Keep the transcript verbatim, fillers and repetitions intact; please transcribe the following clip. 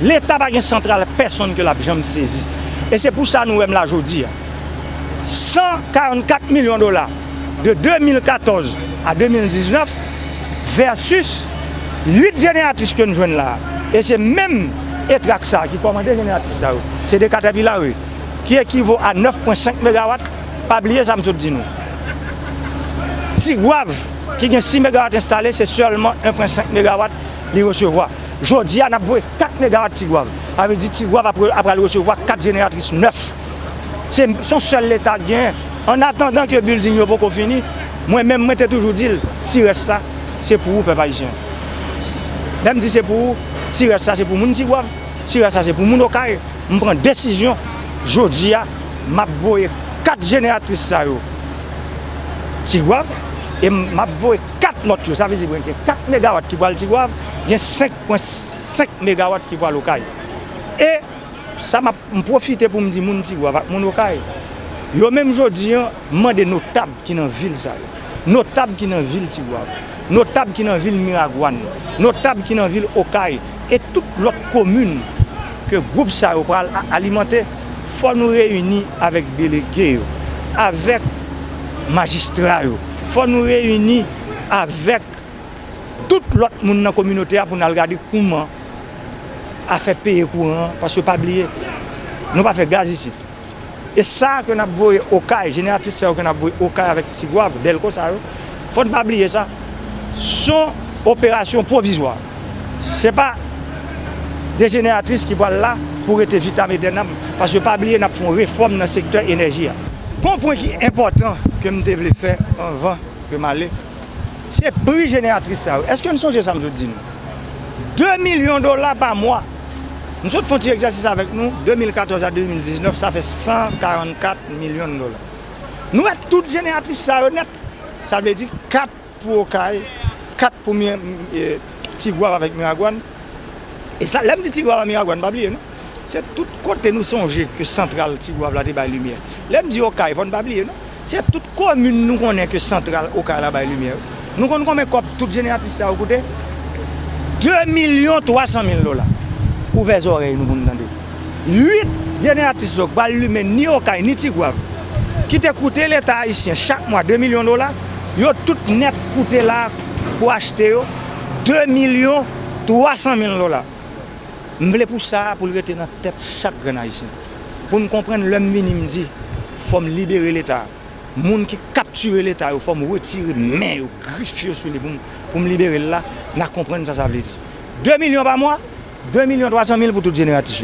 Leta pa gen santral pèsonn ke l ap janm sezi. E se pou sa nou wè m la jodi a. San karannkat milyon dola de de mil katòz a de mil diznèf versus uit jeneratris ke n jwenn la. E se menm Etrak sa a ki kòmande jeneratris sa yo. Se de Caterpillar, wi, ki ekivo a nèf pwen senk megawat. Pa bliye sa m sot di nou. Tigwav, ki gen sis megawat enstale, se sèlman en pwen senk megawat li resevwa. Jodi a, n ap voye kat megawat Tigwav. Sa vle di Tigwav ap, ap pral resevwa kat jeneratris nèf. Se, se yon sèl Leta k genyen. An atandan ke bilding yo poko fini, mwen menm, mwen te toujou di l, ti rès la, se pou ou, pèp ayisyen. Lè m di se pou ou, ti rès la, se pou moun Tigwav, ti rès la, se pou moun Okay. M pran desizyon, jodi a, m ap voye kat jeneratris sa yo Tigwav, e m ap voye kat lòt yo. Sa vle di mwen gen kat megawat ki pral Tigwav, gen senk pwen senk megawat ki pral Okay. E sa m ap, m pwofite pou m di moun Tigwav ak moun Okay, yo menm jodi a, m mande notab ki nan vil sa yo, notab ki nan vil Tigwav, notab ki nan vil Miragwàn, notab ki nan vil Okay, e tout lòt komin ke gwoup sa yo pral a-, alimante, fò nou reyini avèk delege yo, avèk majistra yo, fò nou reyini avèk tout lòt moun nan kominote a pou n al gade kouman afè peye kouran an, paske pa bliye, nou pa fè gaz isit. E sa ke n ap voye Okay, jeneratris sa yo ke n ap voye Okay avèk Tigwav, Dèlko sa yo, fò n pa bliye sa. Se yon operasyon pwovizwa. Se pa de jeneratris ki pral la pou rete vitam etènam, paske pa bliye n ap fè yon refòm nan sektè enèji a. Gon pwen ki enpòtan ke m te vle fè anvan ke m ale, se pri jeneratris sa yo. Èske n sonje sa m sot di nou? De milyon dola pa mwa. M sot fè yon ti egzèsis avèk nou, de mil katòz a de mil diznèf, sa fè san karannkat milyon dola. Nou wè tout jeneratris sa yo nèt, sa vle di kat pou Okay, kat pou Mi-, e, Tigwav avèk Miragwàn. E sa, lè m di Tigwav ak Miragwàn, pa bliye non. Se tout kote nou sonje ke santral Tigwav la te bay limyè. Lè m di Okay, fò n pa bliye non. Se tout komin nou konnen ke santral Okay la bay limyè yo. Nou konn konbyen kòb tout jeneratris sa yo koute? De milyon twa san mil dola. Ouvè zòrèy nou pou n tande. Uit jeneratris yo k pral limen ni Okay ni Tigwav, ki te koute Leta ayisyen chak mwa de milyon dola, yo tout nèt koute la pou achte yo de milyon twa san mil dola. M vle pou sa a, pou l rete nan tèt chak grenn ayisyen. Pou n konprann lè m vini, m di, fò m libere Leta a. Moun ki kaptire Leta yo, fò m retire men yo, grif yo sou li pou m, pou m libere l la, n a konprann sa sa vle di. De milyon pa mwa, de milyon twa san mil pou tout jeneratris yo.